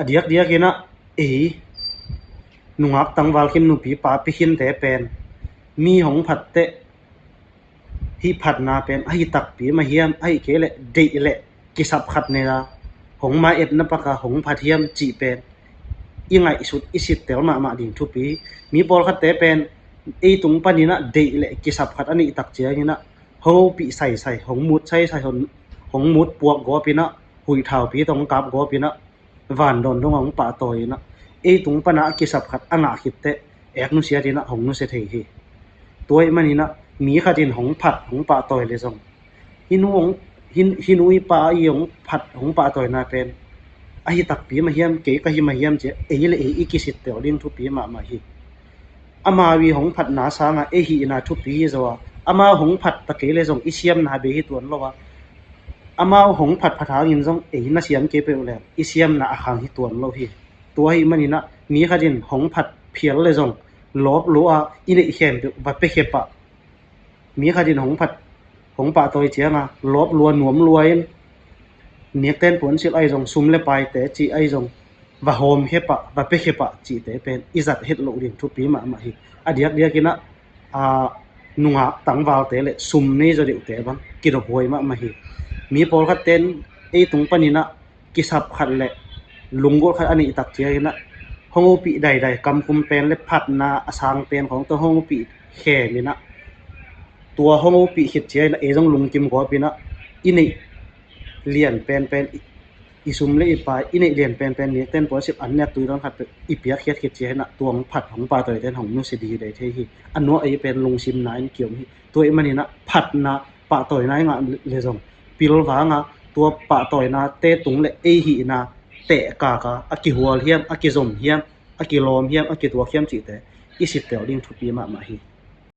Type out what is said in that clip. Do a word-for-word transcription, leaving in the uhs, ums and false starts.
A diakdiak inah ei nungak tangval khin nupi papi khinte pen mi hong phat teh hih phatna pen ahi takpi mah hiam, ahi kei leh deih leh kisap khat nei a hong mai etna paka hong phat hiam cih pen i ngaihsut i sittel mahmah ding thupi. Mi pawlkhatte pen ei tung paninah deih leh kisap khat a neih tak cianginah hong hopih saisai, hong mut saisai, hong mut puak gawpinah huihthaupi tawh hong kap gawpinah vandawn dong a hong pahtawi inah ei tung pana a kisap khat a ngah khitteh ek nusiat inah hong nusia thei hi. Tua ih maninah mi khat in hong phat hong pahtawi le zong hih nu hong hih nu ih pa ih hong phat hong pahtawina pen ahi takpi mah hiam, kei ka hi mah hiam cia ei le ei i kisittel ding thupi mahmah hi. Amau ih hong phatna sangah ei hihna thupi hi zo a, amau hong phat ta kei le zong i siamna bei hi tuan lo a, amau hong phat phat hangin zong ei na siam kei peuh leng i siamna a khang hi tuan lo hi. Tua hi maninah mi khat in hong phat phial le zong lawp lua a i neih khempeuh va pia khepah, mi khat in hong phat hong pahtawi cianga lawp lua nuam lua in nikten puansilh ahi zong sum le paite cih ahi zong va hawm khepah va pia khepah cihte pen i zat het loh ding thupi mahmah hi. A diakdiak inah nungak tangvalte le sum nei zaw deuhte bang kidop huai mahmah hi. Mi pawlkhatte in ei tung paninah kisap khat le lunggulh khat a neih tak cianginah hong hopih daidai kamkum pen le phatna a sang pen khawng tawh hong hopih kheminah tua hong hopih khit cianginah ei zong lungkim gawpinah i neih lian penpen i sum le i pai i neih lian penpen nikten puansilh an nek tui dawn khat peuh i piakkhiat khit cianginah tua hong phat hong pahtawite in hong nusia didai thei hi. A nuah ei pen lungsimna in kiom hi. Tua ih maninah phatna pahtawina i ngah le zong pilvanga tua pahtawinate tung le ei hihna tehkaka a kihual hiam, a kizom hiam, a kilawm hiam, a kituak hiam cihte i sittel ding thupi mahmah hi.